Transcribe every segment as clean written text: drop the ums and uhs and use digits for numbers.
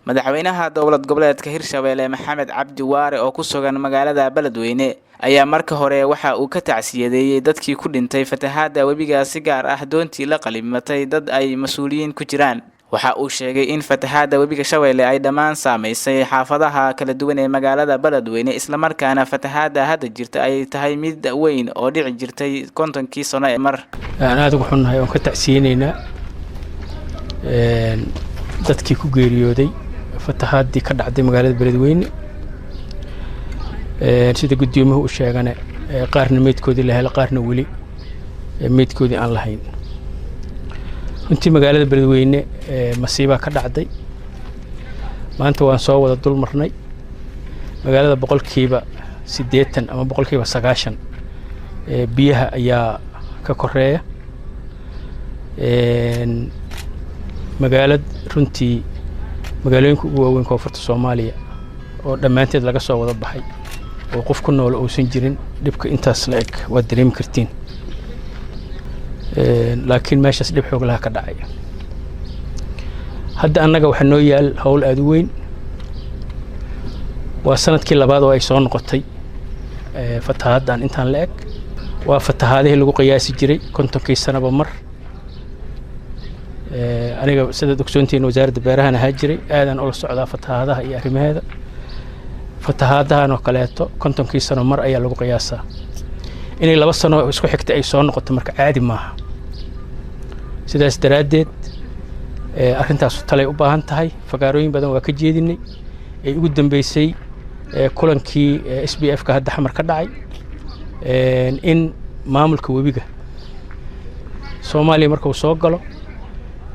Madaxweynaha dowlad goboleedka Hirshabelle Maxamed Cabdi Waare oo ku sugan magaalada Beledweyne ayaa marka hore waxa uu ka tacsiyadeeyey dadkii ku dhintay fatahaada webiga, si gaar ah doontii la qalimatay dad ay mas-uuliyiin ku jiraan. Waxa uu sheegay in fatahaada webiga Shabeelle ay dhammaan saameysay xaafadaha kala duwan ee magaalada Beledweyne, islamarkaana fatahaada hadda jirta ay tahay mid weyn oo dhici jirtay 50-kii sano ee mar. Aan aada uga xunnahay oon ka tacsiyeyneynaa dadkii ku geeriyooday fatahaadii ka dhacday magaalada Beledweyne. Sida guddoomiyahu u sheegane, qaarna meydkoodii la helay, qaarna weli meydkoodii aan lahayn. Runtii magaalada Beledweyne masiibaa ka dhacday. Maanta waan soo wada dul marnay magaalada. 80% ama 90% biyaha ayaa ka koreeya magaalad. Runtii magaalooyinka ugu waaweyn koonfurta Soomaaliya oo dhammaanteed laga soo wada baxay oo qof ku nool uusan jirin, dhibka intaas la eg waad dareemi kartiin. Laakiin meeshaas dhib xoog laha ka dhacay. Hadda annaga waxaa noo yaal howl aada u weyn. Waa sanadkii labaad oo ay soo noqotay fatahaaddan intaan la eg. Waa fatahaadihii lagu qiyaasi jiray 50-kii sanaba mar. Aniga, sidaad ogsoontihiin, wasaaradda beerahan ahaa jiray, aadaan ula socdaa fatahaadaha iyo arrimaheeda. Fatahaadahan oo kaleeto 50-kii sano mar ayaa lagu qiyaasaa. Inay 2 sano isku xigta ay soo noqoto marka caadi maaha. Sidaas daraaddeed arrintaasu talay u baahan tahay. Fagaarooyin badan waa ka jeedinay, ay ugu dambeysay kulankii SBF ka hadda Xamar ka dhacay, in maamulka webiga Soomaaliya markuu soo galo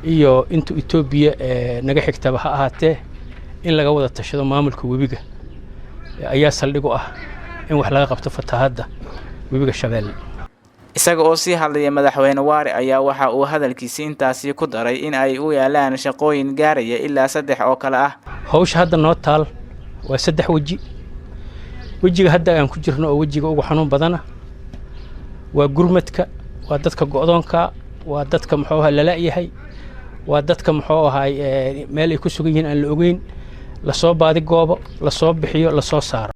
iyo intuu Etoobiya naga xigtaba ha ahaatee, in laga wada tashado maamulka webiga ayaa saldhig u ah in wax laga qabto fatahaadda webiga Shabeelle. Isaga oo sii hadlaya madaxweyne Waare ayaa waxa uu hadalkiisi intaasi ku daray in ay u yaalaan shaqooyin gaaraya ilaa saddex oo kale ah. Hawsha hadda noo taal waa saddex weji. Wejiga hadda aan ku jirno oo wejiga ugu xanuun badana waa gurmadka, waa dadka go'doonka, waa dadka muxuu ahaa lala-yahay, waa dadka muxuu ahaay meel ay ku sugan yihiin aan la ogeyn, lasoo baadi goobo, lasoo bixiyo, lasoo saaro.